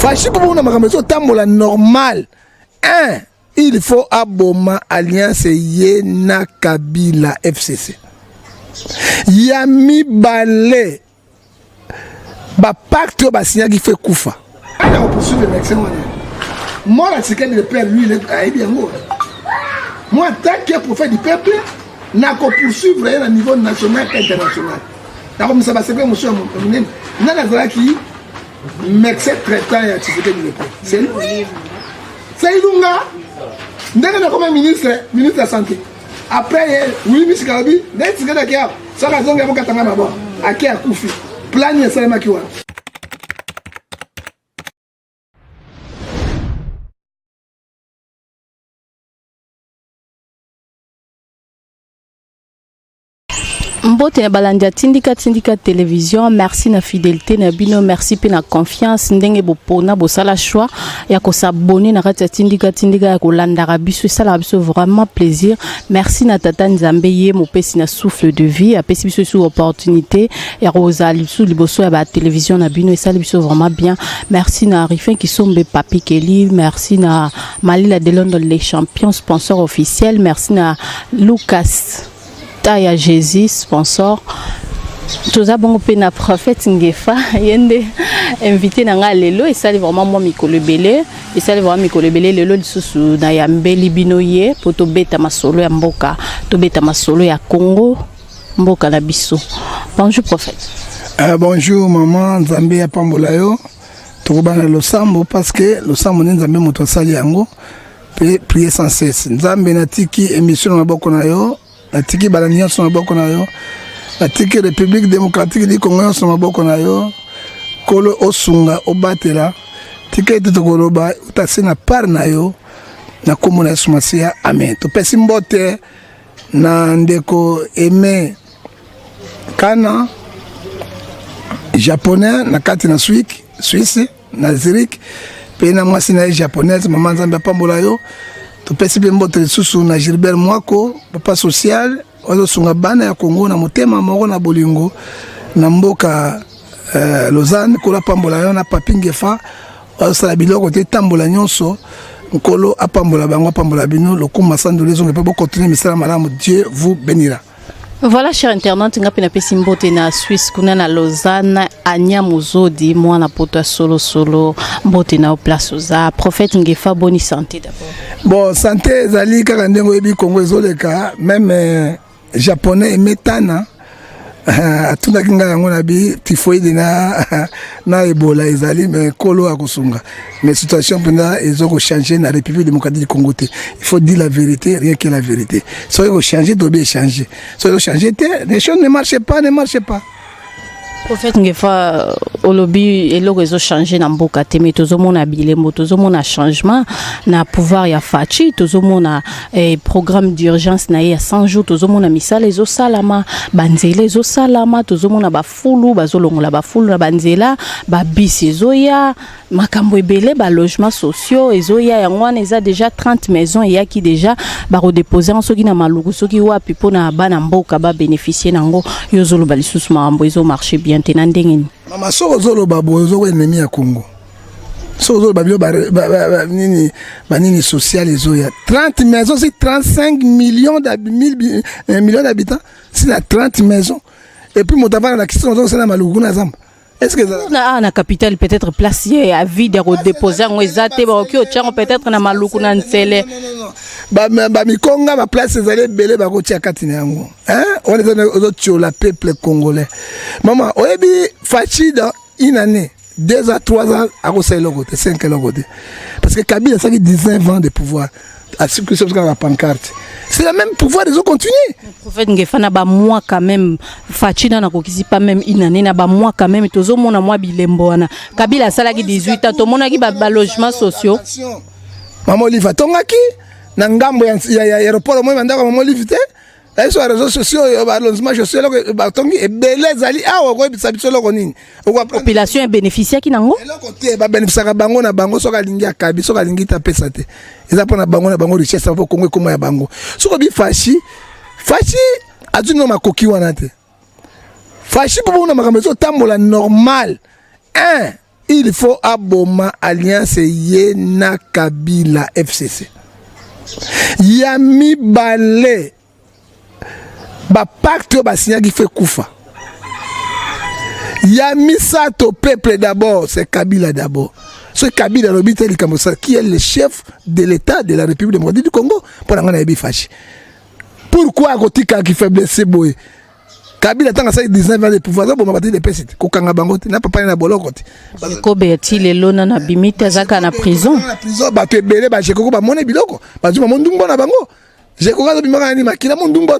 Fashi mpo bona makambo ezotambola normal. 1 il faut aboma alliance ye na Kabila FCC. Ya mibale, bapacte oyo basignaki fe kufa. Ana kopoursuivre médecin wana mwana Tshisekedi le père, lui ayebi yango. Moi, en tant que prophète du peuple, nakopoursuivre ye na niveau national et international. Nakomisa basecret mosusu ya monene. Nani azalaki médecin traitant ya Tshisekedi le père? C'est lui, c'est Ilunga. Ndenge nakoma ministre ya santé, après ye Willy Misika alobi nde Tshisekedi ake awa, soki azongi abokatanga maboko, ake akufi. Plani esalemaki wana. Mbote na balandi ya Tindika Tindika Télévision. Merci na fidélité na bino, merci mpe na confiance ndenge bopona bosala choix ya kos'abonner na kati ya Tindika Tindika, ya kolandaka biso. Esalaka biso vraiment plaisir. Merci na tata Nzambe, ye mopesi na souffle de vie, apesi biso lisusu opportunité ya kozala lisusu liboso ya batélévision na bino. Esali biso vraiment bien. Merci na Rifin Kisombe, Papi Keli. Merci na Malila de London, les champions, sponsor officiel. Merci na Lucas Taya Jésus, sponsor. Toza bongo mpe na prophète Ngefa, ye nde invité na ngai lelo. Esali vraiment mwa mikolo ebele, esali vraiment mikolo ebele. Lelo lisusu nayambeli bino ye mpo tobeta masolo ya mboka, tobeta masolo ya Congo, mboka na biso. Bonjour prophète. Bonjour maman, Nzambe apambola yo. Tokobana losambo parce que losambo nde Nzambe moto asali yango, mpe prier sans cesse. Nzambe, natiki émission na maboko na yo, natiki bala nyonso na maboko na yo, natiki République démocratique du Congo nyonso na maboko na yo. Nkolo, osunga, obatela, tika ete tokoloba utasi na part na yo, na nkombo na Yesu Masiya, amen. Topesi mbote na ndeko Aime Kana, japonais na kati na Suisse, na Zurich, mpe na mwasi na ye japonaise. Mama, Nzambe apambola yo. Topesi mpe mbote lisusu na Gilbert Mwako, papa social azosunga bana ya Congo na motema moko na bolingo na mboka Lausanne. Nkolo apambola yo na Papi Ngefa, azosala biloko te tambola nyonso. Nkolo apambola bango, apambola bino. Lokumu masandolo ezonga mpe bokontinue misala malamu. Dieu vous bénira. Voilà, cher internaute, nga pe napesi mbote na Suisse kuna na Lausanne, Anya Muzodi, mwana poto ya solo solo, mbote na place oza. Prophète Ngefa, bonne santé d'abord. Bon, santé ezali kaka ndenge oyebi, Congo ezoleka. Même japonais emetana atunaki ngai yango na bi typhoïde na Ebola ezali, mais Nkolo akosunga. Mais situation mpenza ezokochange na République démocratique du Congo te. Il faut dire la vérité, rien que la vérité. Soki ekochange, tobi echange. Soki ezochange te, les choses ne marche pas, ne marche pas. Prophète Ngefa, olobi eloko ezochange na mboka te, mais tozomona bilembo, tozomona changement na pouvoir ya Fatshi, tozomona programme d'urgence na ye ya 100 jours, tozomona misala ezosalama, banzela ezosalama, tozomona bafulu bazolongola bafulu na banzela, babisi ezoya, makambo ebele, balogement sociaux ezoya. Yango wana eza déjà 30 maisons eyaki déjà, bakodepose yango soki na Maluku, soki wapi, mpona bana mboka babénéficie nango. Yo ozoloba lisusu makambo ezomarche bien te, na ndenge nini? Mama, soki ozoloba boye, ozoko ennemi ya Congo. Soki ozoloba bilo nini, banini social ezoya, 30 maisons si 35 millions millions d'habitants, si na 30 maisons, et puis moto avanda na Kisasa, ozokosala Maluku kuna zamba, est ce que ezala Na awa na capitale, peut-être place ye ya vide ya kodepose yango eza te, bakoki otia yango peut-être na Maluku, na Nsele. Bamikonga, baplace ezali ebele, bakotia kati na yango. Wana eza ozotiola peuple congolais. Mama, oyebi Fatshi, dans une année, 2 ans, 3 ans, akosala eloko te, cinq, eloko te, parce que Kabila asalaki 19 ans de pouvoir, asukisi kaka na pancarte. C'est le même pouvoir ezocontinue. Prophète Ngefa, na bamois quand même, Fatshi na nakokisi pas même une année, na bamois quand même tozomona mwa bilembo wana. Kabila asalaki 18 ans, tomonaki balogement sociaux? Mama Olive atongaki na ngambo ya aéroport. Omoi bandako ya mama Olive te? Biso ya réseaux sociaux oyo, balogement sociaux, eloko batongi ebele ezali awa. Okoyebisa biso eloko nini? Population ebénéficiaki nango? Eloko te. Babénéficiaka bango na bango. Soki alingi akabi, soki alingi te apesa te. Eza mpo na bango na bango, richesse mpo Kongo ekóma ya bango. Soki obi Fatshi, Fatshi azwi no makoki wana te. Fatshi, mpo bona makambo ezotambola normal, un Il faut aboma alliance ye na Kabila FCC. Ya mibale, bapacte oyo basignaki fe kufa. Ya misato, peuple d'abord, c'est Kabila d'abord. Soki Kabila alobi te likambo sa, qui est le chef de l'État de la République démocratique du Congo? Mpo na ngai nayebi Fatshi. Pourquoi akotikaki faiblesse boye? Kabila, ntango asali 19 ans de pouvoir, azoboma bato udps te, kokanga bango te, na papa na boloko te. Kobe ti lelo nano abimi te, azalaka na prison. Na prison, bato ebele bajekoko bamoni biloko, bazwi bango ndumbo na bango. Jekoko azobimaka nani makila mo ndumbo.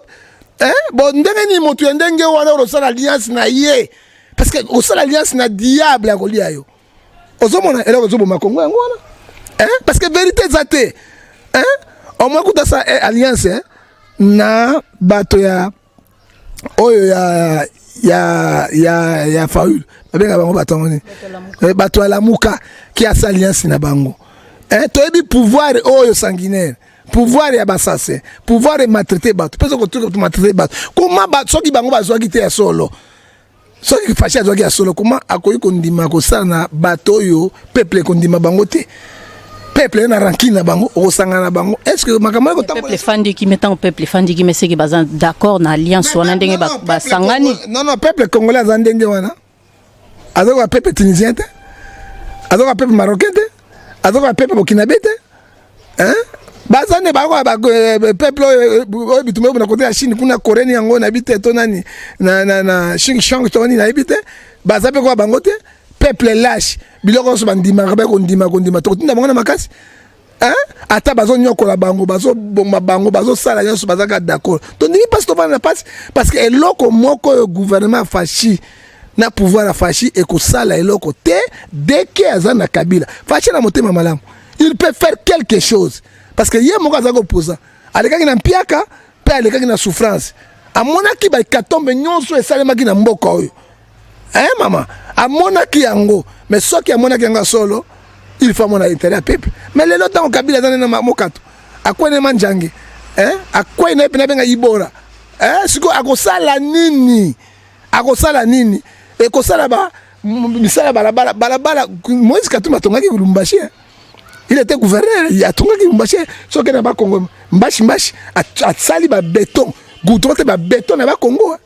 Bon, ndenge nini moto ya ndenge wana oyo osala alliance na ye? Parce que osala alliance na diable, akolia yo. Ozomona eloko ozoboma Kongo yango wana, parce que vérité eza te. Au moins kuta sa alliance na bato ya oyo ya Fayulu, babenga bango bato yango nini, bato ya Lamuka, ki asa alliance na bango. Toyebi pouvoir oyo sanguinaire, pouvoir ya basase, pouvoir emaltraite bato mpe soki otuki maltraite bato. Koma soki bango bazwaki te ya solo, soki Fatshi azwaki ya solo, koma akoki kondima kosala na bato oyo peuple ekondima bango te? Peuple ye na rancune na bango, okosangana na bango, est ce que makambo peuple efandiki me, ntango peuple efandiki me, seki baza d'accord na alliance wana ndenge basangani. Non, peuple congolais aza ndenge wana. Aza peuple tunisien te, aza peuple marocain te, aza peuple burkinabé te. Baza nde bakoka peuple oyo bitumba oyo na kote ya Chine kuna, Corée yango nayebi te, to nani na Shang to nini nayebi te. Baza mpe koka bango te. Peuple lâche, biloko nyonso bandimaka, ba kondima kondima, tokotinda bango na makasi. Ata bazonyokola bango, bazoboma bango, bazosala nyonso, bazaka d'accord. Tondimi mpasi, tovanda na mpasi, parce que eloko moko oyo gouvernement ya Fatshi na pouvoir ya Fatshi ekosala eloko te dès que aza na Kabila. Fatshi na motema malamu, il peut faire quelque chose, parce que ye moko azalaki opposant, alekaki na mpiaka mpe alekaki na souffrance, amonaki bahécatombe nyonso esalemaki na mboka oyo. Mama amonaki yango. Mais soki amonaki yango ya solo, il faut amona intérêt ya peuple. Mais lelo, ntango Kabila aza nene mokato, akwei na manjange, akwei na ye mpena, abenga ibora, sikoyo akosala nini? Akosala nini? Ekosala ba misala, balabala, balabala. Moïse Katumbi atongaki Lubumbashi, il était gouverneur, atongaki Lubumbashi. Soki na Bakongo, mbashi mbashi, asali babéton, goudron te, babéton na Bakongo.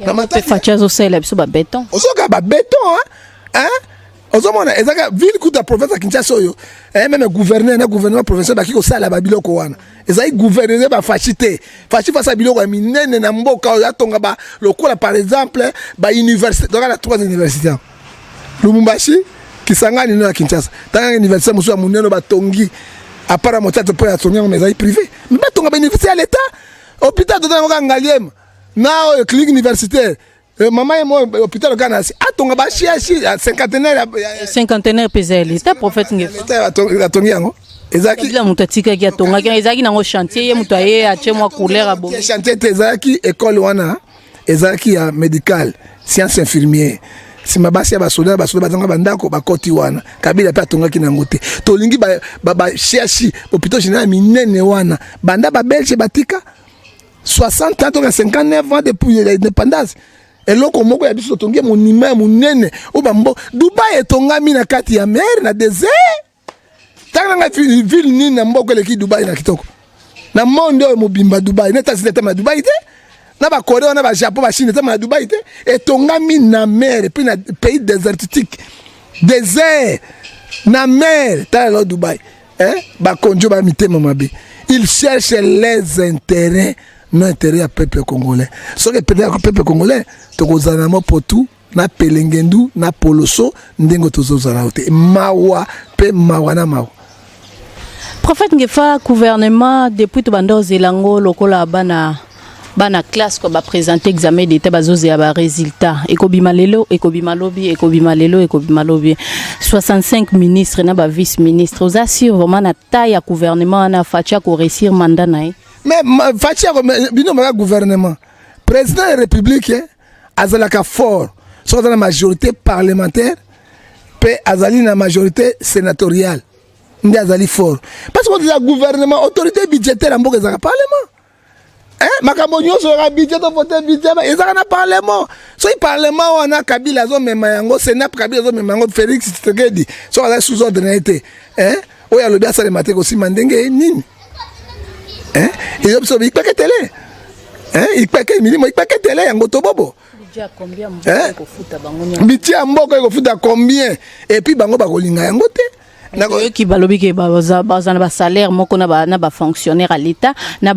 Mpe Fatshi azosalela biso babéton. Ozoka babéton. Ozomona, ezaka ville kuta province ya Kinshasa oyo, même gouverneur na gouvernement provincial baki kosala babiloko wana. Ezali gouverneur baFatshi te. Fatshi asala biloko ya minene na mboka oyo, atonga ba lokola par exemple bauniversité. Toka na trois université, Lubumbashi, Kisangani no ya Kinshasa. Tanga université mosusu ya monene batongi à part ya Motiate mpo ya tongi yango, mais ezali privé. Mais batonga bauniversité ya l'État. Hôpital toza yango kaka Ngaliema na oyo clinique universitaire. Mama ye mo hôpital kaka na si atonga bashiashi cinquantenaire. Cinquantenaire mpe eza ya l'État, prophète Ngefa. Atongi yango. Ezalaki moto atikaki, atongaki, ezalaki nango chantier, ye moto aye atie mwa couleur abongi. Chantier te, ezalaki école wana, ezalaki ya médical, science infirmière. Nsima basi ya basoda, basoda bazanga bandako, bakoti wana. Kabila mpe atongaki nango te. Tolingi bashiashi, hôpital général minene wana, banda babelge batika 60 ans, toka 59 ans depuis l'indépendance, eloko moko ya biso totongi monument ya monene oyo bambo Dubai etongami na kati ya mer, na désert. Ntango nanga ville nini na mboka eleki Dubai na kitoko na monde oyo mobimba? Dubai neti asili etama na Dubai te, na bacorée wana, bajapon, bachine, etama na Dubai te. Etongami na mer, et puis na pays désertique, désert na mer. Tala lelo Dubai. Bakonzi oyo ba mitema mabe, il cherche les intérêts, non intérêt ya peuple congolais. Soki peut-être peuple congolais, tokozala na mopotu na pelengendu na poloso ndenge tozozala te. Mawa mpe mawa na mawa. Prophète Ngefa, gouvernement, depuis tobanda ozela yango lokola bana classe ko baprésente examen d'état, bazozela barésultat, ekobima lelo, ekobima lobi, ekobima lelo, ekobima lobi. 65 ministre na bavice ministre, oza sûr vraiment na taille ya gouvernement wana, Fatshi akoréussir mandat na ye? Mais Fatshi, bino maka gouvernement, président ya république azalaka fort soki aza na majorité parlementaire mpe azali na majorité sénatoriale, nde azali fort. Parce que eza gouvernement, autorité budgétaire ya mboka ezalaka parlement. Eh, makambo nyonso ya budget, tovote budget, ezaka na parlement. Soki parlement wana Kabila azomema yango, Sénat Kabila azomema yango, Félix Tshisekedi soki azali sous ordre na ye te, eh, oyo alobi asalema te, kosima ndenge nini? Eh, eyo biso ikpeketele, eh, ikpeke milimo ikpeketele yango tobobo. Budget ya mboka ekofuta combien? Et puis bango bakolinga yango te. Oyoki balobi ke baza na basalaire moko na bafonctionnaire ya l'État, na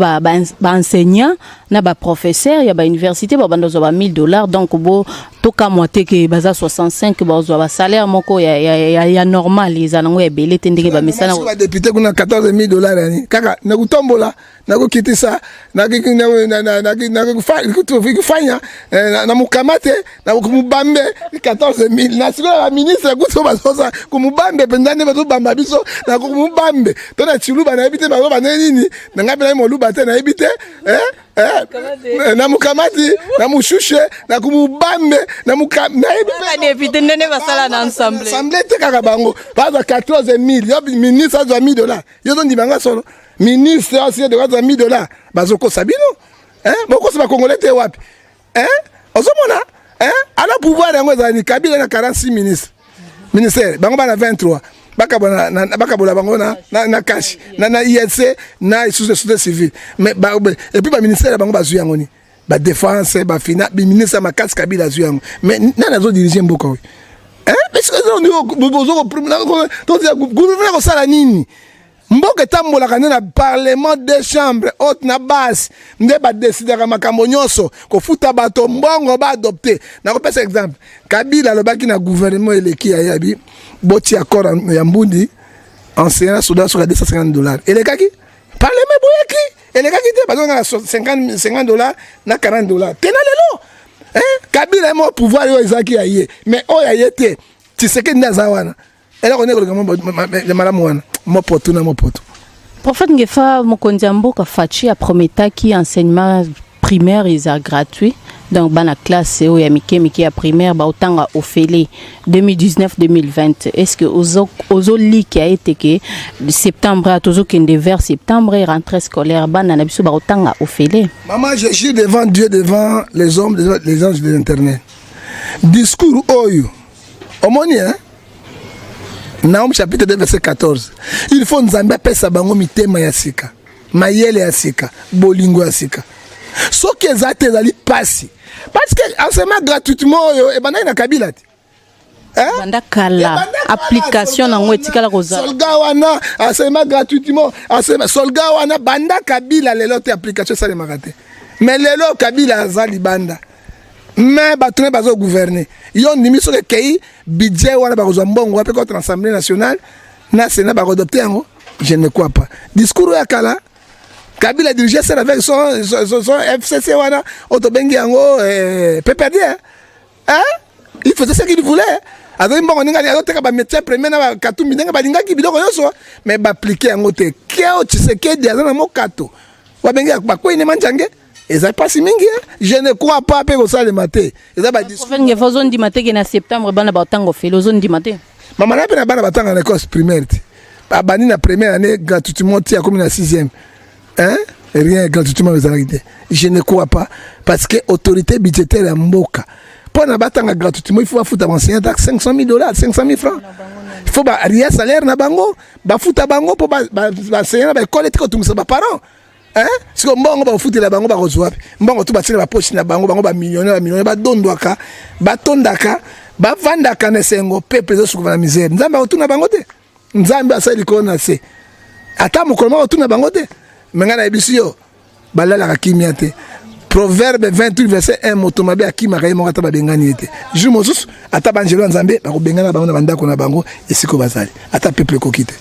baenseignant, na baprofesseur ya bauniversité, babanda ozwa ba 1000 dollars. Donc bo tokamwa te ke baza 65, bazwa basalaire moko ya normal, eza nango ya ebele te ndenge bamesana. Badéputé kuna 14 000 dollars yani kaka nakutombola, nakokitisa, nakufanya na mukamate na kumubambe 14 000. Na sikoyo baministre kutu bazosa kumubambe mpenza nde bazobamba biso na kumubambe to na Chiluba, nayebi te bazoba ndenge nini. Na ngai mpe nayebi moluba te, nayebi te na mukamati, na mushushe, na kumubambe, na nayebi. Badéputé ndenge basala na assemblée. Assemblée te, kaka bango bazwa 14 000. Yo ministre azwa 1000 dollars, yo ozondima nga solo? Ministre asie de azwa 1000 dollars, bazokosa bino, bokosa bakongole te. Wapi ozomona alors pouvoir yango ezala ni Kabila na 46 ministre, ministère bango bana 23, bakabola bango na cash na INC na lisusu société civile. Mais et puis baministère ya bango bazwi yango ni badéfense, bafina, biministre ya makasi Kabila azwi yango. Mais nani azodirige mboka oyo? Gouvernement kosala nini? Mboka etambolaka nde na parlement, deux chambres, haute na basse, nde badesidaka makambo nyonso, kofuta bato mbongo, baadopte. Nakopesa exemple: Kabila alobaki na gouvernement eleki, ayabi boti accord ya Mbundi, enseignant, soda, soka 250 dollars. Elekaki parlement, eboyaki, elekaki te. Bazonga na 50 dollars na 40 dollars te. Na lelo Kabila ye moko, pouvoir oyo ezalaki ya ye, mais oyo ya ye te. Tshisekedi nde aza wana, eloko nde koleka malamu wana, mopotu na mopotu. Prophète Ngefa, mokonzi ya mboka Fatshi aprometaki enseignement primaire eza gratuit, donc bana classe oyo ya mike mike ya primaire baotanga ofele 2019 2020. Est ce que ozolikia ete ke septembre, tozokende vers septembre, rentrée scolaire, bana na biso baotanga ofele? Maman, je jure devant Dieu, devant les hommes, devant les anges de l'Éternel, discours oyo omoni, hein? Naum chapitre 2 verset 14, il faut Nzambe apesa bango mitema ya sika, mayele ya sika, bolingo ya sika. Soki eza te, ezali pasi, parce que enseignement gratuitement oyo ebandaki na Kabila te. Banda kala, application nango etikala kozala. Solga wana, enseignement gratuitement, enseignement solga wana, banda Kabila lelo te, application esalemaka te. Mais lelo Kabila aza libanda, mais bato ne bazogouverne. Yo ndimi soki ekei budget wana, bakozwa mbongo wapi contre Assemblée nationale na Sénat bakoadopte yango? Je ne crois pas. Discours oyo ya kala, Kabila dirige seul avec son FCC wana oyo tobengi yango PPRD, hein? Il faisait ce qu'il voulait, azali mbongo ndenge azoteka bamédecin premier na bakatumbi ndenge balingaki, biloko nyonso, mais baappliquer yango te. Keo Tshisekedi aza na mokato babengi bakwei ne manjange, eza mpasi mingi. Je ne crois pas mpe kosalema te, eza. Prophète Ngefa, ozondima te ke na septembre bana batanga ofele? Ozondima te? Mama na mpe na bana batanga na école primaire te, abandi na première année gratuitement ti akomi na sixième, hein? Rien, gratuitement ezalaki te. Je ne crois pas, parce que autorité budgétaire ya mboka, mpo na batanga gratuitement, il faut bafuta baenseignant 500 000 dollars, 500 000 francs. Il faut baria salaire na bango, bafuta bango mpo baenseignant na baekole ete kotungisa baparent. Siko mbongo bakofutela bango, bakozwa wapi mbongo? To batina bapoche na bango. Bango bamillionnaire, bamillionnaire badondwaka, batondaka, bavandaka na esengo, peuple ezosukuva na misère. Nzambe akotuna bango te? Nzambe asali likolo na se, ata mokolo moko akotuna bango te? Me ngai nayebisi yo, balalaka kimia te. Proverbe 28 verset 1: moto mabe akimaka ye moko, ata babengani ye te. Jour mosusu ata banjelo ya Nzambe bakobengana bango na bandako na bango esika bazali, ata peuple ekoki te.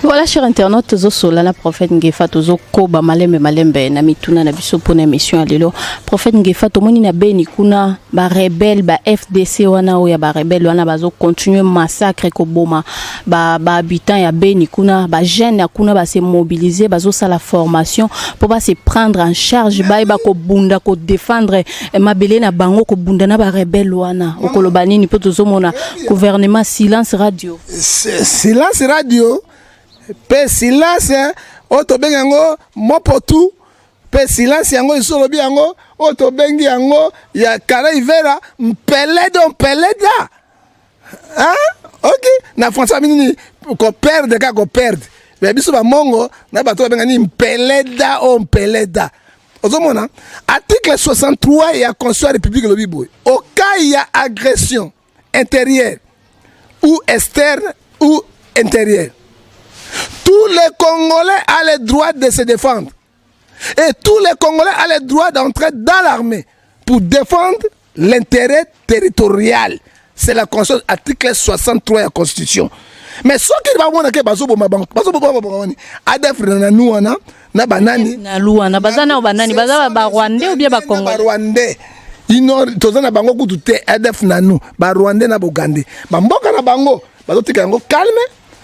Voilà, cher internaute, tozosola na prophète Ngefa, tozokoba malembe malembe na mituna na biso mpona émission ya lelo. Prophète Ngefa, tomoni na Beni kuna barebele ba FDC wana, oyo ya barebele wana, bazocontinue massacre, koboma bahabitant ya Beni kuna. Bajeune ya kuna base mobiliser, bazosala formation mpo base prendre en charge, bayeba kobunda, kodéfendre mabele na bango, kobunda na barebele wana. Okoloba nini? Mpo tozomona gouvernement silence radio. Silence radio mpe silence oyo tobengi yango mopotu. Mpe silence yango lisusu olobi yango oyo tobengi yango ya kala ivera mpeledo mpeleda. Hein? Ok, na français nini ko perdre ka ko perdre. Mais biso ba mongo na bato babenga nini mpeleda o mpeleda. Ozomona article 63 ya Constitution ya République elobi boye. Au cas ya agression intérieure ou externe ou intérieure, tous les Congolais ont le droit de se défendre. Et tous les Congolais ont le droit d'entrer dans l'armée pour défendre l'intérêt territorial. C'est la Constitution, article 63 de la Constitution. Mais ce qui va voir que bazo boma bango, bazo boma bango wani, ADF na nous wana, na banani. Na luana, baza na banani, baza ba Rwandais ou bien ba Congolais? Ba Rwandais. Ino toza na bango kutu te ADF na nous, ba Rwandais na Bogandais. Ba mboka na bango, bazo tika yango calme.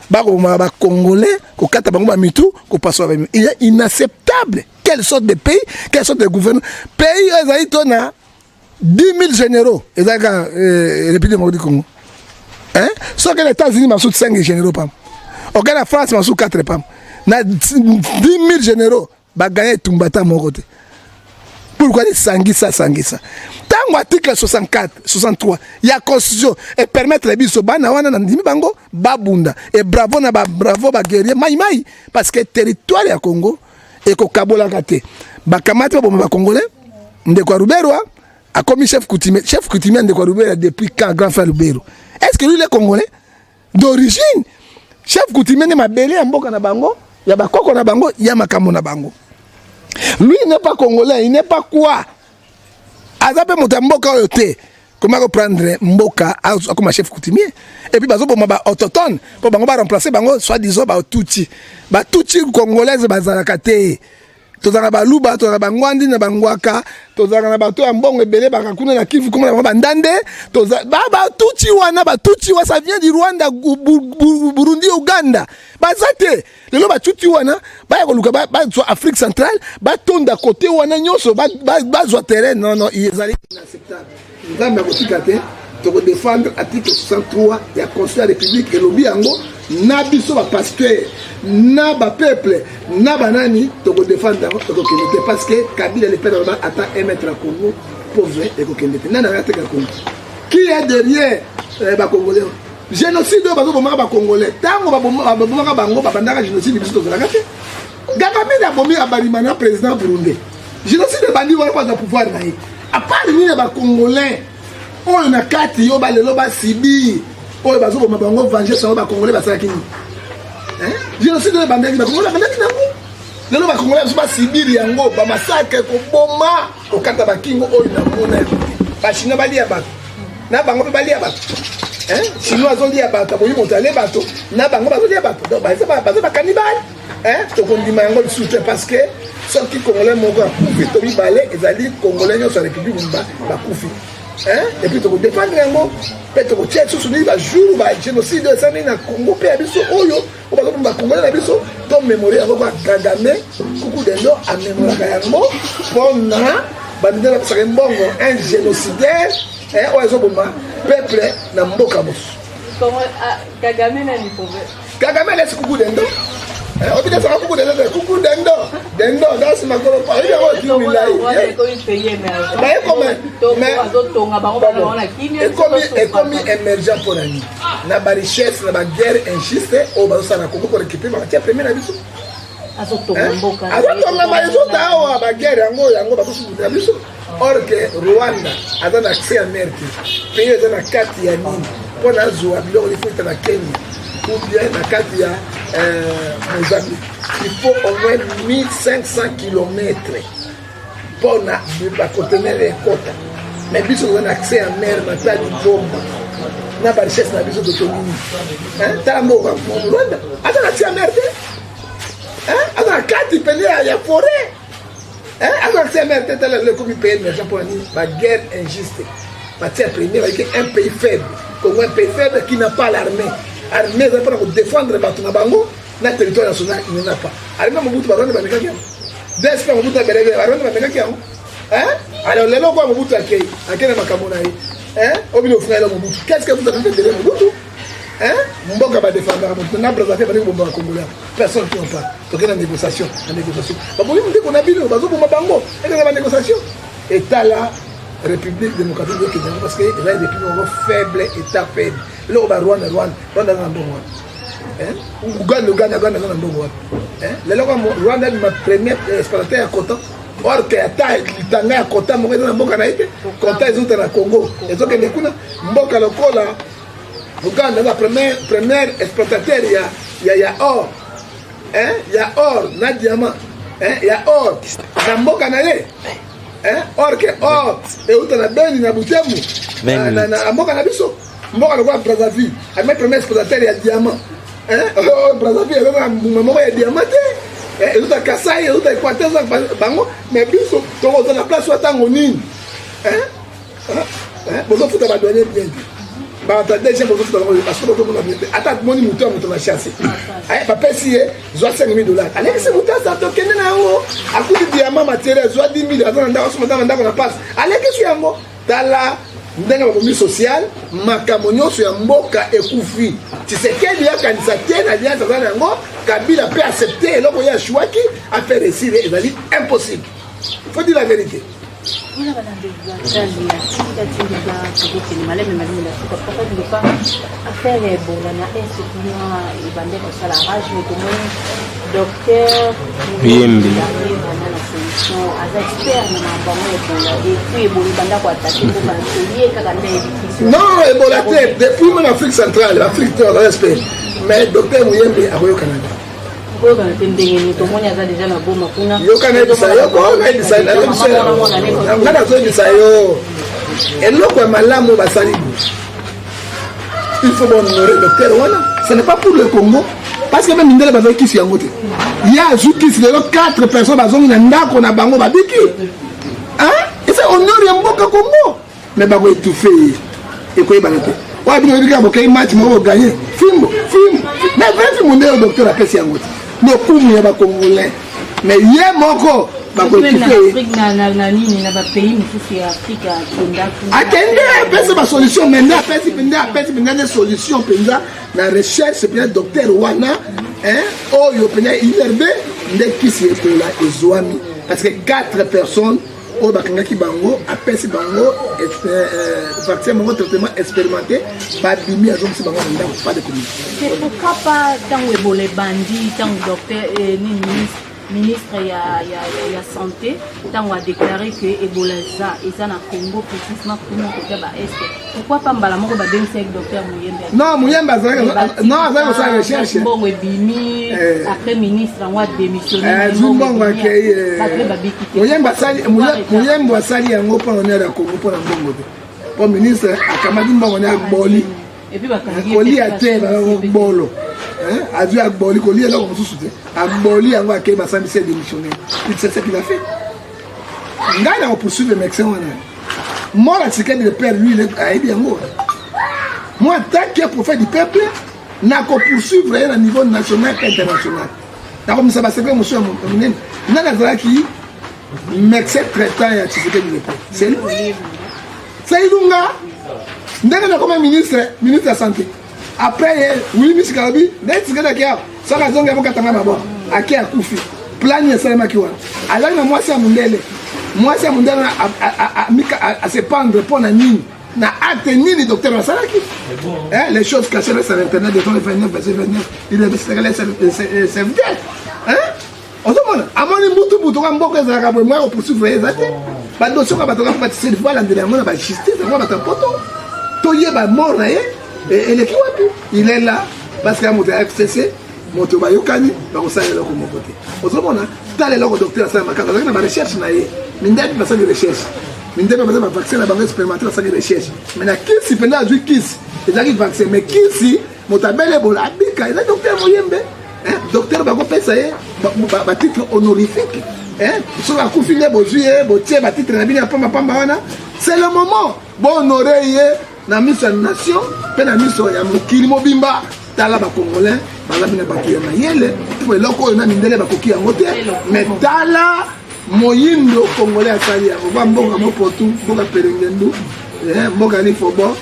Bakobomaka ba Congolais, kokata bango ba mitu, kopasola ba mitu. Il est inacceptable. Quelle sorte de pays, quelle sorte de gouvernement? Pays oyo ezali to na 10 000 généraux, ezalaka République démocratique du Congo. Hein? Soki na États-Unis masusu 5 généraux pam. Oke na France masusu 4 pam. Na 10 000 généraux baganye etumba ata moko te. Pourquoi les sangisa sangisa? Tango article 64, 63 ya Constitution et permettre biso bana wana na ndimi bango babunda et bravo na ba bravo ba guerrier mai mai parce que territoire ya Congo ekokabolaka te. Bakamati baboma ba Congolais ndeko ya Ruberwa akomi chef coutumier, chef coutumier ndeko ya Ruberwa depuis quand grand frère Ruberwa? Est-ce que lui il est Congolais d'origine? Chef coutumier ne mabele ya mboka na bango, ya bakoko na bango, ya makambo na bango. Lui il n'est pas Congolais, il n'est pas quoi. Aza pe moto ya mboka oyo te. Comment reprendre mboka comme chef coutumier? Et puis bazo boma ba autochtone pour bango ba remplacer bango soi-disant ba Tutsi. Ba Tutsi congolaise bazalaka te. Tozalaka ba Luba, tozalaka ba Ngwandi na ba Ngwaka, tozalaka na bato ya mbongo ebele baka kuna na Kivu komona bango ba Ndande, toza ba ba Tutsi wana, ba Tutsi wana ça vient du Rwanda, Burundi, Uganda. Baza te. Lelo ba Tutsi wana baya koluka ba zwa Afrique centrale, ba tonda côté wana nyonso, ba zwa terrain. Non non, ezali inacceptable. Nzambe akotika te, toko défendre article 63 ya Constitution ya République elobi yango na biso ba pasteur, na ba peuple, na banani, toko défendre yango, ekokende te parce que Kabila le père aloba ata un mètre à Congo pauvre ekokende te. Nani akateka Congo? Qui est derrière ba Congolais? Génocide oyo bazobomaka ba Congolais, tango babomaka bango babandaka génocide biso tozalaka te. Kagame abomi abalima na président burundais. Génocide ebandi wana po aza pouvoir na ye. À part nini ya ba Congolais oyo na kati yo balelo basibi oyo bazoboma bango vengeance yango ba Congolais basalaki nini? Hein? Génocide oyo ebandaki ba Congolais babandaki nango. Lelo ba Congolais biso basibiri yango ba massacre koboma kokata bakingo oyo na mona yango. Ba Chinois balia bato na bango mpe balia bato. Hein? Chinois azolia bato, akoki moto alie bato na bango bazolia bato. Donc baza ba cannibale. Hein? Tokondima yango lisusu te parce que soki Congolais moko akufi to mibale ezali Congolais nyonso ya République mobimba bakufi. Hein? Et puis tokodefendre yango mpe tokotia lisusu nini ba jour ba génocide oyo esalami na Congo mpe ya biso oyo oyo bazoboma ba Congolais na biso tomémorie yango kwa Kagame kuku dendo amemoraka yango mpona bandela bapesaka mbongo un génocidaire oyo azoboma peuple na mboka mosusu. Kagame nani pauvre? Kagame alesi kuku dendo. Obina saka kuku dendo, kuku dendo, dendo, dasi makolo pa. Oyebi yango oki milai. Baye koma, mais ekomi émergent mpo na nini? Na ba richesse, na ba guerre injuste oyo bazosala na Congo pour récupérer ba matière première na biso. Azotonga mboka. Azotonga ba ezota awa ba guerre yango yango bazosukutela biso. Or que Rwanda aza na accès ya mer te. Pays eza na kati ya nini? Mpo na azwa biloko il faut ita na Kenya ou bien na kati ya Mozambique. Il faut au moins 1500 kilomètres mpo na ba conteneur ekota. Mais biso toza na accès ya mer Matadi Goma na ba richesse na biso totongi nini? Hein? Tala mboka Rwanda aza na accès ya mer te. Hein? Aza na kati pene ya forêt. Hein? Aza na accès ya mer te, tala lelo ekomi pays émergent mpo na nini? Ba guerre injuste. Matière première, avec un pays faible. Congo, un pays faible qui n'a pas l'armée. Armée, eza mpona kodéfendre bato na bango na territoire national, il n'en a pas. Armée Mobutu, Barwanda bamekaki yango. DSP Mobutu na Belege, Barwanda bamekaki yango. Hein? Alors lelo kwa Mobutu akei, akei na makambo na ye. Hein? Obino frère Mobutu. Qu'est-ce que vous avez fait derrière Mobutu? Mboka badefendaka moto na Brazzaville, bandeki bomba bacongolais, personne qui en parle. Tokei na négociation, na négociation babomi ndeko na bino, bazoboma bango, ekanga banégociation. Etala République démocratique ekende yango, parce que ezali république moko faible, état faible. Eloko ba Rwanda, Rwanda, Rwanda aza na mbongo wana. Uganda, Uganda, Uganda aza na mbongo wana. Lelo Rwanda abima premier exportateur ya coton, or que ata litanga ya coton moko eza na mboka na ye te. Coton ezouta na Congo, ezokende kuna. Mboka lokola Uganda aza premier exportateur ya or, ya or na diamant, ya or na mboka na ye, or que or euta na Beni, na Butembo, na mboka na biso. Mboka lokola Brazzaville ame premier exportateur ya diamant. Brazzaville eza na mbuma moko ya diamant te, ezouta Kasai, ezouta Équateur bango. Mais biso tokozala na place wa ntango nini? Bozofuta badouanier bien te, bato DG bozofuta bango, parce bozomona bien te. Ata moni moto ya moto na chasse, bapesi ye zwa 5000 dollars, alekisi moto aza tokende na yango, akuti diamant matière, azwa 10 000, aza na ndako, asoma na ndako na pasi, alekisi yango. Tala ndenge babomi social, makambo nyonso ya mboka ekufi. Tshisekedi akanisa te na alliance aza na yango, Kabila mpe accepte eloko ye ashwaki afaire réussir, ezali impossible, faut dire la vérité. Mpona balandeli batali ya Tindika Tindika, tokokende maleme maleme na suka. Papa Lilopa, affaire ya Ebola na Est kuna ebande kosala rage, mais tomoni docteur Muyembe. Vraiment na solution, aza expert na makambo yango Ebola. Et puis Ebola ebanda koattaquer mboka na biso, ye kaka nde ayebi kisi. Non, Ebola te, depuis même Afrique centrale, Afrique te, respect, mais docteur Muyembe akoyokana te. Koyokana te ndenge nini? Tomoni aza deja na Goma kuna. Yoka, nayebisa yo, nayebisa nga, nazoyebisa yo eloko ya malamu basali. Il faut honorer docteur wana. Ce n'est pas pour le Congo, parce que même mindele bazali kisi yango te. Ye azwi kisi, lelo 4 personnes bazongi na ndako na bango, babiki. Eza honneur ya mboka Congo, mais bakoétouffe ye, ekoyebana te. Oyo bino oyebi kaka bokei match moko, boganye fimbo fimbo, mais vrai fimbo nde oyo docteur apesi yango te, lokumu ya bacongolais, mais ye moko bakoétouffe ye. Na nini, na bapays mosusu ya Afrique akenda. Akende, apesi basolution, mais nde apesi mpenza, apesi mpenza nde solution mpenza na recherche mpenza docteur wana oyo mpenza INRB nde kisi Ebola ezwami, parce que quatre personnes oyo bakangaki bango, apesi bango vaccin bango, traitement expérimenté, babimi, azongisi bango na ndako, pas de communication. Pourquoi pas ntango Ebola ebandi, ntango docteur nini, ministre ya santé, ntango adéclaré que Ebola eza na Congo, précisement kuna kotia baest, pourquoi pas mbala moko babengisaki docteur Muyembe? Non, Muyembe azalaki, non, azalaki kosala recherche. Mbongo ebimi, après ministre yango adémissionné. Azwi mbongo, akei. Muyembe asali yango mpona honneur ya Congo, mpona mbongo te, mpo ministre akamati mbongo ne agboli kolia te, bolo azwi, agboli kolia eloko mosusu te, agboli yango, akei, basambisi, adémissionné. Il sait ce qu'il a fait. Ngai na kopoursuivre médecin wana. Mwana Tshisekedi le père, lui ayebi yango. Moi, tant que prophète du peuple, nakopoursuivre ye na niveau national et international, nakomisa basecret mosusu ya monene. Nani azalaki médecin traitant ya Tshisekedi le père? C'est lui, c'est Ilunga. Ndenge nakoma ministre ya santé, après ye Willy Misika alobi nde Tshisekedi ake awa, soki azongi abokatanga maboko, ake, akufi. Plan esalemaki wana, azalaki na mwasi ya mondele, mwasi ya mondele ase pendre. Mpo na nini? Na acte nini docteur asalaki? Les choses cachées restent à l'Éternel. Deutéronome 29 verset 29, il est serviteur. Ozomona, amoni mbutu butu ka mboka ezalaka boye, moya kopoursuivre ye eza te. Badossier oyo bato kafatiseli, fo alandela yango na bajustice yango, bato ya poto, toyeba mort na ye eleki wapi. Il est là parce que ya moto ya FCC, moto bayokani, bakosala eloko moko te. Ozomona, tala eloko docteur asala makasi, azalaki na barecherche na ye. Mindele basali recherche, mindele baza bavaccin na bango expérimenté, basali recherche, mais na kisi mpenza azwi kisi, ezalaki vaccin, mais kisi moto abele Ebola abika, eza docteur Moyembe. Docteur bakopesa ye batitre honorifique. Soki akufi nde bozwi ye, botie batitre na bino ya pambapamba wana. C'est le moment bohonore ye na miso ya nation mpe na miso ya mokili mobimba. Tala, bacongolais baza bina bato ya mayele, po eloko oyo na mindele bakoki yango te, mais tala moyindo congolais asali yango. Kwa mboka mopotu, mboka pelengendu, mboka lifobo,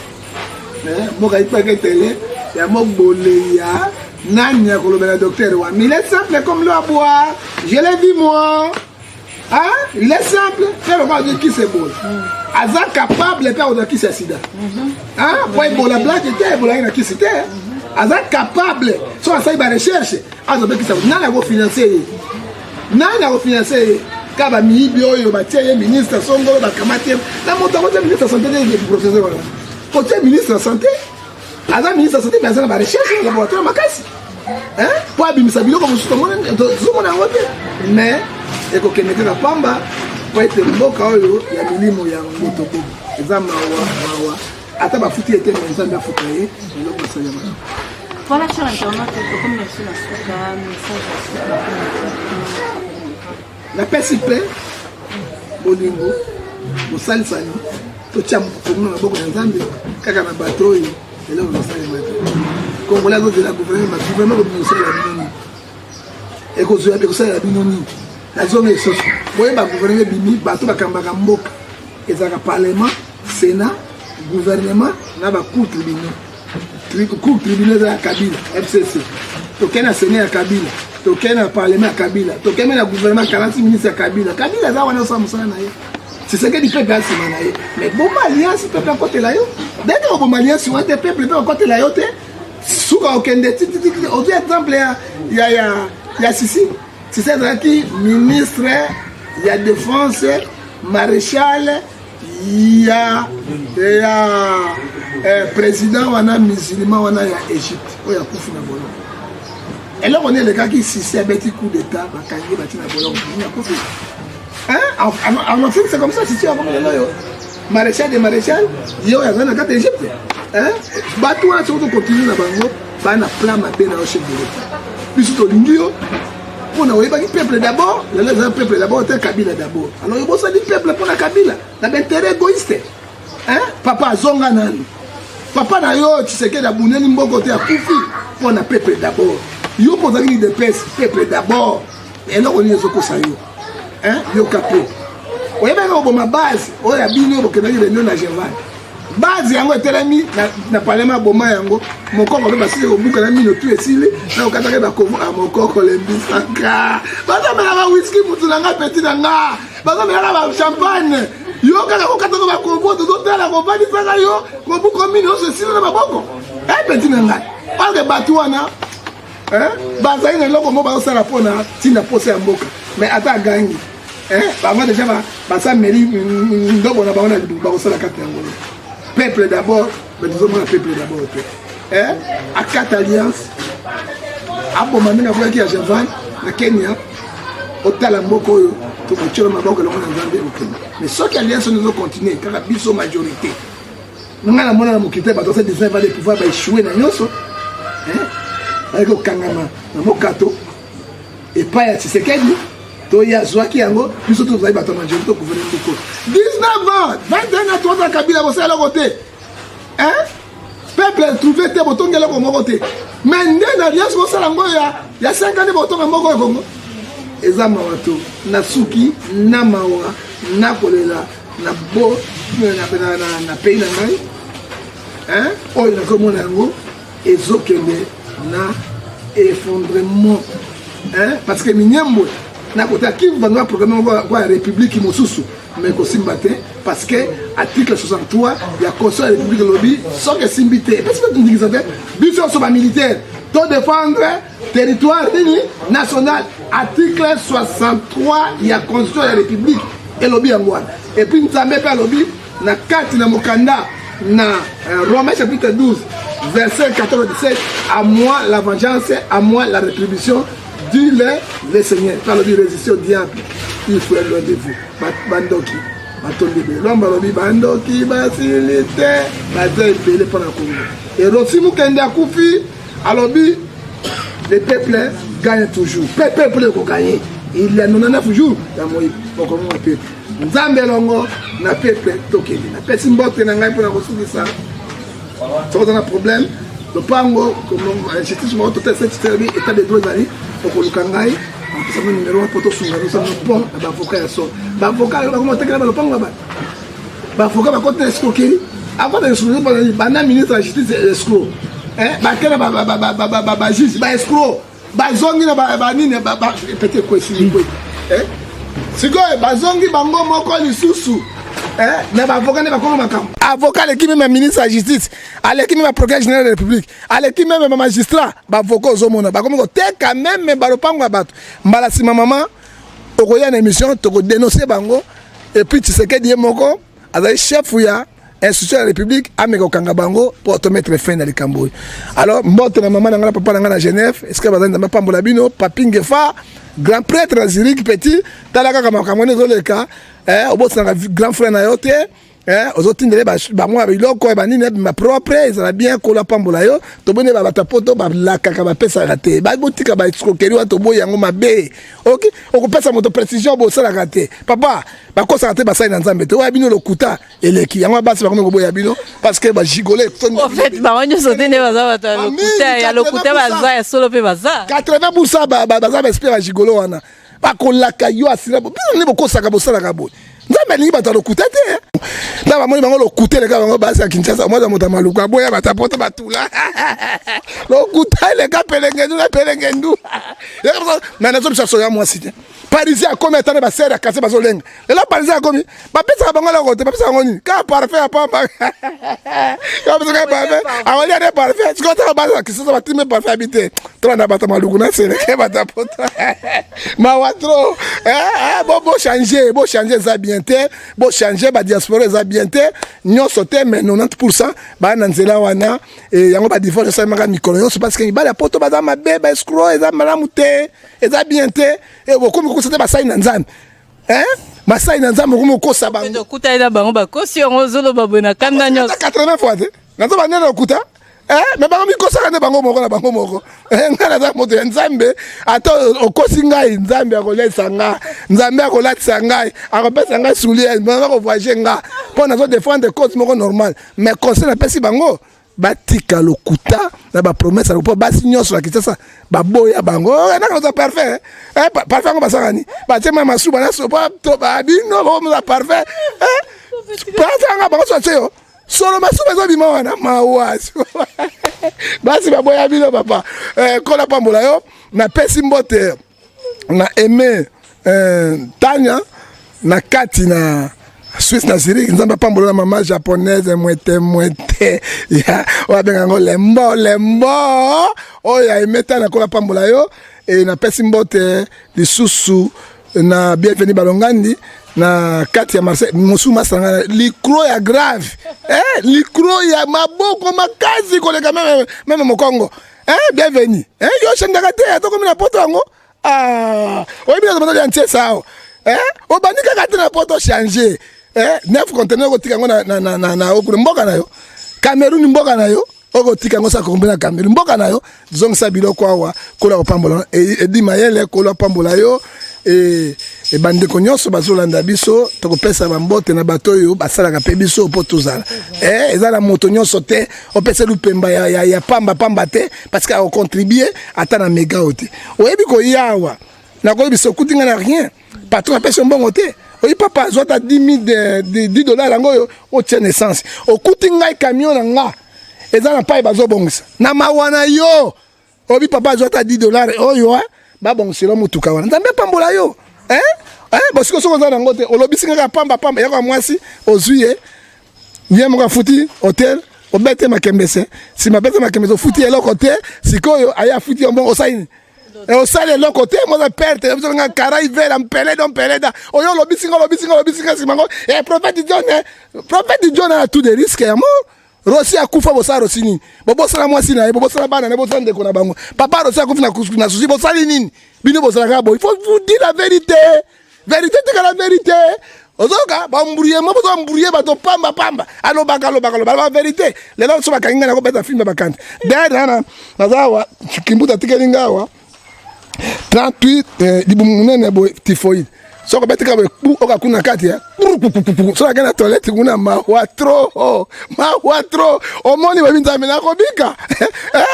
mboka ipaketele. Ya moboleya nani akolobela docteur wa il est simple comme l'eau à boire. Je l'ai vu moi. Hein? Il est simple. Frère lokola azwi kisi ebola. Aza capable mpe akozwa kisi ya sida. Hein? Po ebola blague te, ebola ye na kisi te. Aza capable. So asali ba recherche, azwa mpe kisi. Nani akofinanse ye? Nani akofinanse ye? Kaka bamiyibi oyo batie ye ministre songolo bakamati ye. Na moto akotia ministre ya sante te, professeur wana. Kotia ministre ya sante aza ministre ya sante mais aza na barecherche na laboratoire makasi mpo abimisa biloko mosusu tozomona yango te mais ekokende te na pamba mpo ete mboka oyo ya milimo ya ngotobo eza mawa mawa ata bafuti ye te me nzambe afuta ye eloko basali ya malamu. Voilà, cher internaute, tokomi na biso na suka message ya suka. Napesi mpe bolingo bosalisani totya kongo na maboko ya nzambe kaka na bato oyo eloko kosalema te. Congolais azozela gouvernement, gouvernement kobima kosalela bino nini? Ekozwa ekosalela bino nini? Nazonga lisusu boyeba gouvernement ebimi, bato bakambaka mboka ezalaka parlement, sénat, gouvernement na bacour tribunaux. Cour tribunal eza ya Kabila, FCC. Tokei na sénat ya Kabila, tokei na parlement ya Kabila, tokei na gouvernement 46 ministre ya Kabila. Kabila aza wana osala mosala na ye. Tshisekedi peuple asima na ye, mais boma alliance peuple akotela yo. Ndenge oboma alliance wana te, peuple mpe akotela yo te. Suka okende tititi. Ozwi exemple ya ya ya ya Sisi. Sisi azalaki ministre ya défense, maréchal ya ya président wana musulman wana ya Égypte oyo akufi na boloko. Eloko nini elekaki? Sisi abeti coup d'état, bakangi bati na boloko, akufi. Hein? En Afrique, c'est comme ça. Sisi akomi lelo oyo maréchal de maréchal, ye oyo aza na kati ya Égypte. Hein? Bato wana soki tocontinue na bango bana plan mabe na yo chef de l'État. Biso tolingi yo mpona oyebaki peuple d'abord. Lelo eza peuple d'abord te, Kabila d'abord. Alors obosani peuple mpona Kabila na baintérêt égoïste. Hein? Papa azonga nani? Papa na yo Tshisekedi abuneli mboko te, akufi mpona peuple d'abord. Yo mpo ozalaki UDPS, peuple d'abord. Eloko nini ezokosa yo? Hein? Yoka mpe oyebaki koboma base oyo ya bino bokendaki réunion na Gervane. Base yango etelemi na parlement, boma yango mokoko mpe basili kobuka na mino tu esili na kokataki bakovo a mokoko lembisaka. Bazomelaka whisky, mutu na nga, petit na nga, bazomelaka bachampagne, yo kaka kokataka bakovo. Tozotala kovandisaka yo kobuka mino nyonso esili na maboko e petit na ngai, parce que bato wana bazali na eloko moko bazosala mpona ntina posa ya mboka. Mais ata agangi, bango déjà basameli ndobo na bango na libumu, bakosala kati yango peuple d'abord. Mais tozomona peuple d'abord te. Akata alliance, aboma ndenge akolaki ya Javan na Kenya. Otala mboka oyo tokotyela maboko elongo na Nzambe, okende. Mais soki alliance oyo ezocontinue kaka biso majorité, ngai namona na mokili te. Bato asa 19 ans de pouvoir, baéchoué na nyonso, bayaki kokangama na mokato epai ya Tshisekedi. To ye azwaki yango, biso tozali bato ya majorité, togouverne moko 19 ans, 21 ans, toza Kabila. Bosala eloko te, peuple trouve te, botongi eloko moko te. Mais nde na alliance bosala yango ya 5 ans nde botonga moko ya Kongo. Eza mawa to na suki na mawa na kolela na bo na pays na ngai oyo nazomona yango ezokende na effondrement, parce que Minembwe na kota Kivu bango baprogramme moko ya république mosusu, mais kosimba te, parce que article 63 ya constitution ya république elobi soki esimbi te, epesi mpe tondingisa te. Biso nyonso bamilitaire to défendre territoire nini national. Article 63 ya constitution ya république elobi yango wana. Et puis Nzambe mpe alobi na kati na mokanda na Romains chapitre 12 verset 14 17: "À moi la vengeance, à moi la rétribution, dit le Seigneur." Mpe alobi: "Résister au diable, il faut loin de vous." Bandoki batondi ebele. Lwamba alobi bandoki basili te, baza ebele mpo na Kongo. Erosi Mokende akufi, alobi: "Le peuple gagne toujours." Peuple ekoganye. Il y a 99 jours ya moi mokongo ya peuple. Nzambe elongo na peuple, tokende. Napesi mbote na ngai mpona kosukisa. Soki oza na problème lopango, justice moko totebi, état de droit ezali, okoluka ngai, napesa numéro wana mpo tosunga biso pont na baavocat ya solo. Baavocat bakoma otekela balopango ya bato, baavocat bakota na escroquerie, akota escroquerie. Banda ministre ya justice escroc. Bake na bajuge, baescroc, bazongi na banini, pete ekwesi ekwe. Sikoyo bazongi bango moko lisusu na baavocat nde bakoma makambo. Avocat aleki meme ministre ya justice, aleki meme procureur général de la République, aleki meme bamagistrat. Baavocat ozomona bakomi koteka meme balopango ya bato. Mbala nsima, mama, okoya na émission, tokodénonce bango. Et puis Tshisekedi ye moko azali chef ya institution ya République, ameka kokanga bango mpo tomettre fin na likambo oyo. Alors mbote na mama na ngai na papa na ngai na Genève esika bazali, Nzambe apambola bino. Papi Ngefa, grand prêtre na Zurich, petit, tala kaka makambo wana ezoleka, obosanaka grand frère na yo te, ozotindela bango ya biloko ya banini, ebima propre, ezala bien. Kolo apambola yo. Toboni bato ya poto balakaka, bapesaka te. Botika baescroquerie wana, toboyi yango mabe. Ok, okopesa moto précision, bosalaka te. Papa, bakosaka te, basali na Nzambe te. Oya bino lokuta eleki yango, basi bakomi koboya bino parce que bagigolo. En fait, bango nyonso te nde baza bato ya lokuta. Ya lokuta baza, ya solo mpe baza. 80 baza baesprit ya bagigolo wana, bakolaka yo asila bino nde bokosaka, bosalaka boye. Nzambe alingi bato ya lokuta te. Na bamoni bango lokuta eleka bango. Basi ya Kinshasa, mwaza moto ya maluku aboya bato ya poto, batula lokuta eleka pelengendu na pelengendu. Me nazobisa soya mwasi te. Parisien akomi ata na basere ya kase, bazolenga lelo. Parisien akomi, bapesaka bango eloko te. Bapesaka bango nini? Kaka parfum ya pamba. Bapesaka parfum, akolia nde parfum. Sikoyo taka basi ya Kinshasa batimi parfum ya bi te. Tolanda bato maluku na seleke, bato ya poto, mawa trop. Bochange, bochange, eza bien te. Bochange, badiaspora, eza bien te. Nyonso te, mais 90 baa na nzela wana. Yango badivorce esalemaka mikolo nyonso parce que mibali ya poto baza mabe, baescroc. Eza malamu te, eza bien te. Bokomi kokosa te basali na Nzambe, basali na Nzambe, okomi kokosa bango. Okutani na bango, bakosi yango, ozoloba boye na kanda nyonso. 80 fois te, nazoba nde lokuta, me bango mikosaka nde bango moko na bango moko. Ngai naza moto ya Nzambe. Ata okosi ngai, Nzambe akolesa nga, Nzambe akolatisa ngai, akopesa ngai soulier, naza kovoyage nga mpo nazo défendre cause moko normal. Mais conseil napesi bango, batika lokuta na bapromese, mpo basi nyonso na Kinshasa baboya bango. Naka naza parfait, parfait yango basaka ni batie ma masuba na sopa to babino bakomoza parfait pasanga bango so atie yo solo masuba ezobima wana, mawa. Basi baboya bino. Papa, kola pambola yo. Napesi mbote na aime Tanya na kati na Suisse na Zurich, Nzambe apambola na mama japonaise mwete mwete ya oyo abenga yango lembo lembo oyo aime Tanya, kola pambola yo. E napesi mbote lisusu na Bienvenu Balongandi na kati ya Marseille, mosusu masanga licro ya grave, licro ya maboko makasi koleka meme mokongo. Bienvenu, yo ochangeaka te, atokomi na poto yango. Ah, oyebi na ya ntiesa awa, obandi kaka te na poto, change. Neuf conteneur okotika yango na okuna mboka na yo Cameroun, mboka na yo okotika yango sa kombe na Cameroun, mboka na yo. Zongisa biloko awa. Kola kopambola edi mayele, kola pambola yo. E bandeko nyonso bazolanda biso, tokopesa bambote na bato oyo basalaka mpe biso mpo tozala. Eza na moto nyonso te opesa lupemba ya pamba pamba te, parce que akocontribue ata na mega oyo te. Oyebi koya awa, nakoyebisa, okuti nga na rien, patron apesi yo mbongo te. Oyi papa, azwa ata 10 10 dollar yango oyo otia na essence. Okuti ngai, camion na nga eza na pai, bazobongisa na mawa na yo. Obi papa, azwa ata 10 dollar oyo babongisela motuka wana, Nzambe apambola yo. Bosiko soki oza nango te, olobisi kaka pamba pamba yaka mwasi ozwi ye, ye moko afuti hotel, obete makembese, nsima bete makembese, ofuti eloko te. Sikoyo aye afuti yo mbongo, osali nini? Osali eloko te, moza perte. Nga kara ivela mpeleda mpeleda oyo olobisinga, olobisinga, olobisinga nsima ngo prophète John, prophète John a tout de risque ya mort. Rosi akufa, bosala Rosi nini? Bobosala mwasi na ye, bobosala bana na ye, bobosala ndeko na bango. Papa Rosi akufi na susi, bosali nini? Bino bozalaka boye. Il faut vous dire la vérité, vérité tika la vérité. Ozoyoka bambrouye mo, bozo embrouiller bato pamba pamba. Alobaka, alobaka, alobaka vérité. Lelo so bakangi ngai, nakobeta filme bakanti. D'ailleurs nana naza awa, kimbuta atikeli ngai awa 38, libumu monene boye, typhoïde. Soki obetika boye kpu, oka kuna kati ya soki ake na toilette kuna, mawa trop, mawa trop. Omoni babi Nzambe nakobika,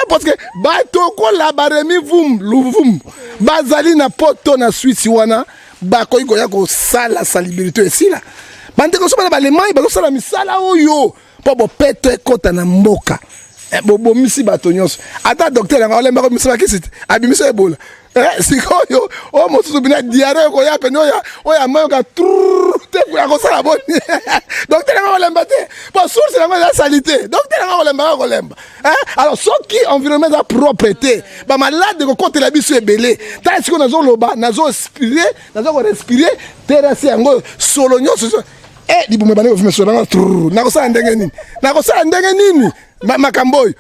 parce que bato kola baremi vum luvum bazali na poto na Swisse wana, bakoki koya kosala salubrité esila. Bandeko so bana balemai bazosala misala oyo mpo bopeto ekɔta na mboka. Eh, bobomisi bato nyonso. Ata docteur yango alemba komisa bakisi te, abimisa ebola. Eh, sikoyo oyo mosusu bina diare okoya pene oyo oyo amayoka trrr te akosala boni? Docteur yango akolemba te, po source yango eza salite. Docteur yango akolemba kaka kolemba. Alors soki environnement eza propre te, bamalade ekokotela biso ebele. Tala sikoyo nazoloba, nazospire, naza korespire terase yango, solo nyonso e libumu ebandi kofima solo yango trrr. Nakosala ndenge nini? Nakosala ndenge nini makambo oyo?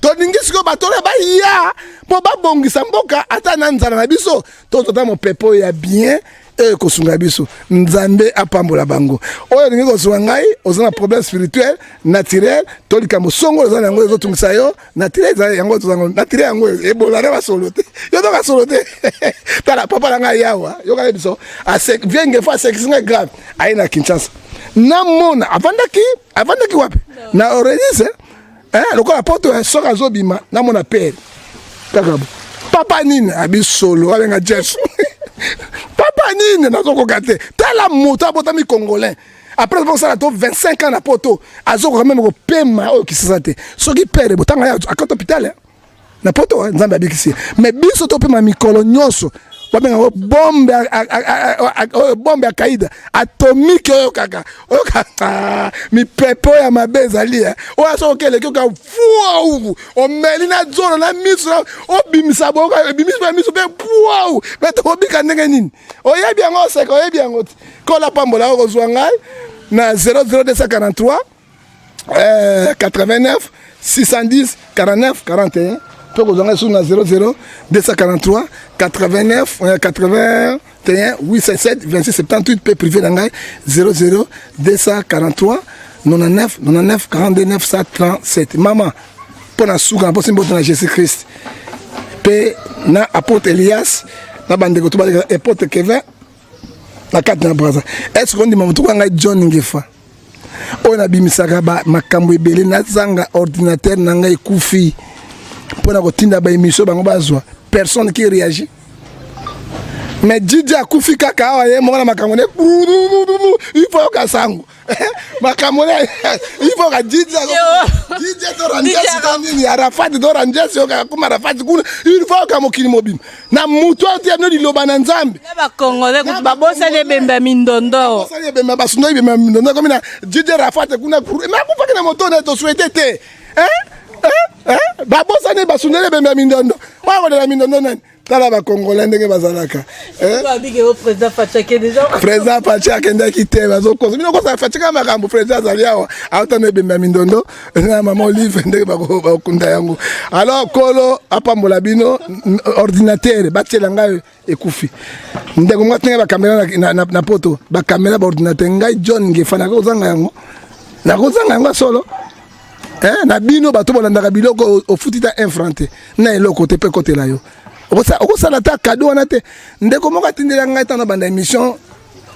Tolingi sikoyo bato oyo baya mpo babongisa mboka. Ata na nzala na biso, tozota mopepe oyo ya bien oyo ekosunga biso. Nzambe apambola bango. Oyo olingi kozwa ngai, oza na problème spirituel, naturel to likambo songo oza na yango ezotungisa yo, naturel eza yango, tozango naturel yango ebola na basolo te, yo toka solo te. Tala papa na ngai yawa, yoka biso vieux Ngefa asekisi ngai grave. Aye na Kinshasa, namona avandaki wapi na Orelis, lokola poto soki azobima, namona pere kaka bo papa nini abi solo abenga Jesu papa nini, nazokoka te. Tala moto abotami Congolais, après kosala to 25 ans na poto, azokoka même kopema oyo kisasa te. Soki pere botanga ye akota hôpital na poto, Nzambe abikisi ye. Mais biso topema mikolo nyonso, babenga bombe, oyo bombe ya kaida atomique, oyo kaka oyo kaka mipepe oyo ya mabe ezali oyo soki okeleki oka fuau, omeli na zolo na miso, obimisa boyoka ebimisi mpe miso mpe puau. Mpe tokobika ndenge nini? Oyebi yango, oseka, oyebi yango te. Kola pambola. Oyo kozwa ngai na 00243 89 610 49 41, mpe kozwa ngai susu na 00 243 89 81 877 26 78, mpe privé na ngai 00 243 99 99 42 937. Mama, mpo na suka, na posi mbote na Jésus Christ mpe na apôtre Elias na bandeko to baleka, apôtre Kevin na kati na Braza. Est ce que ondima motuka ngai John Ngefa oyo nabimisaka makambo ebele, nazanga ordinateur na ngai ekufi mpo na kotinda baémission, bango bazwa, personne qui réagit? Mais Didi akufi kaka awa, ye moko na makambo ne, il faut yoka sango makambo ne, il faut ka Didi, Didi to Rangers to nini, Arafat to Rangers, yoka kuma Arafat kuna, il faut yoka mokili mobimba na mutu oyo tia bino liloba na Nzambe. Bakongole kutu babosani ebembe ya mindondo. Babosani ebembe, basundo ebembe ya mindondo komi na Didi Arafat kuna, mais akufaki na moto na tosouhaite te. Babosani, basundeli ebembe ya mindondo, oyo kolela mindondo nani? Tala Bakongolais ndenge bazalaka. Président Fatshi akendaki te, bazokosa bino, kosa Fatshi kaka makambo. Président azali awa, aotana ebembe ya mindondo na mama Olive ndenge bakunda yango. Alors Kolo apambola bino. Ordinateur batiela ngai ekufi. Ndeko nga tinga bakamera na poto, bakamera, baordinateur, ngai John Ngefa nakozanga yango, nakozanga yango solo. Na bino bato bolandaka biloko, ofuti ta 1 franc te na eloko te, mpe kotela yo okosala ata kado wana te. Ndeko moko atindela ngai ntango banda émission,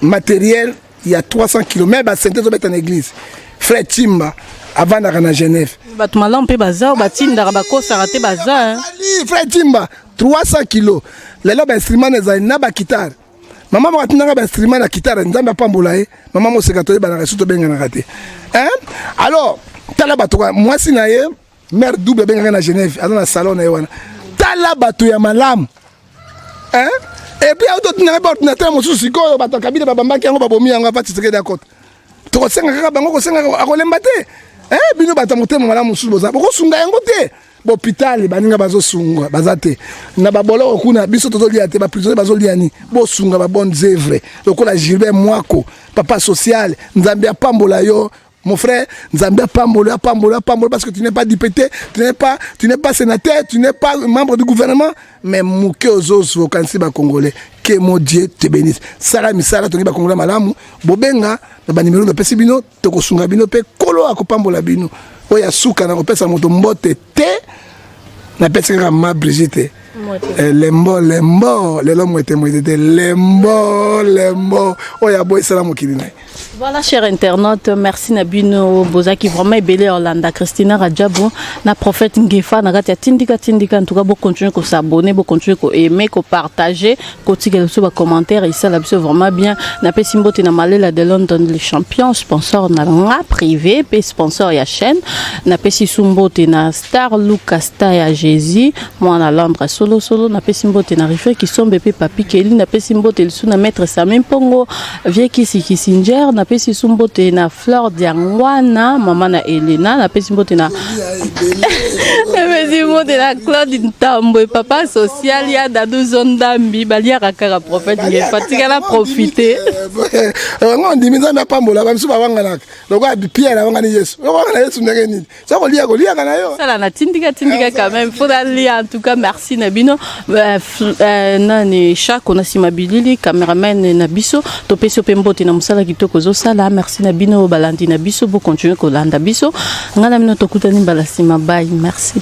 matériel ya 300 km, basente ezobeta na église. Frère Timba avandaka na Genève. Bato malamu mpe baza, batindaka, bakosaka te, baza. Frère Timba, 300 kilo lelo, bainstrument ezali na bakitare. Mama moko atindanga bainstrument na kitare, Nzambe apambola ye. Mama moseka, toyebanaka esu, tobenganaka te. Alors tala bato, mwasi na ye mare double abengaka na Genève, aza na salon na ye wana. Tala bato ya malamu. Et puis autotindanga mpe ordinateur mosusu. Sikoyo bato ya Kabila babambaki yango, babomi yango ava Tshisekedi akota. Tokosenga kaka bango, kosenga akolemba te. Bino bato ya motema malamu mosusu boza, bokosunga yango te. Bahôpital, baninga bazosunga baza te na baboloko kuna, biso tozolia te, baprisonnier bazolia nini? Bosunga babonnes œuvres lokola Gilbert Mwako, papa social. Nzambe apambola yo, mon frère. Nzambe apambola, apambola, apambola, parce que tu n'es pas député, tu n'es pas sénateur, tu n'es pas membre du gouvernement, mais moke ozozwa, okanisi Bacongolais. Que mon Dieu te bénisse. Sala misala, tongi Bacongolais malamu. Bobenga na banimero napesi bino, tokosunga bino mpe Kolo akopambola bino. Oyo ya suka, na kopesa moto mbote te, napesi kaka ma Brigitte. Eh, lembo lembo lelo mwete mwete te lembo lembo oyo aboyisala mokili na ye. Voilà, cher internaute, merci na bino bozaki vraiment ebele Hollanda Christina Rajabu na prophète Ngefa na kati ya tindika tindika. En tout cas bo continuer ko s'abonner, bo continuer ko aimer, ko partager, ko tikela biso ba commentaires, esala biso vraiment bien. Na pesi mbote na Malela de London, les champions, sponsor na nga privé pe sponsor ya chaîne. Na pesi su mbote na Star Lucas Star ya Jésus mwana Londres solo solo. Na pesi mbote na Rife Kisombe pe Papi Keli. Na pesi mbote lisu na maître Sami Mpongo, vie Kisi Kissinger. Napesi su mbote na Fleur Diangwana, mama na Elena. Napesi mbote na Claude Ntambwe, papa social ya Dadu Zondambi. Baliaka kaka prophète Ngefa, tikala profiter. Yango ndimi Nzambe apambola. Bamisu bawanganaka lokola Pierre awangani Yesu. Owangana Yesu ndenge nini? So kolia koliaka na yo. Sala na tindika tindika quand même, faut nalia. En tout cas merci na bino. Nani Chako na nsima bilili, cameraman na biso, topesi yo mpe mbote na mosala kitoko ozosala. Merci na bino balandi na biso, bocontinue kolanda biso. Ngai na bino tokutani mbala nsima. Bye, merci.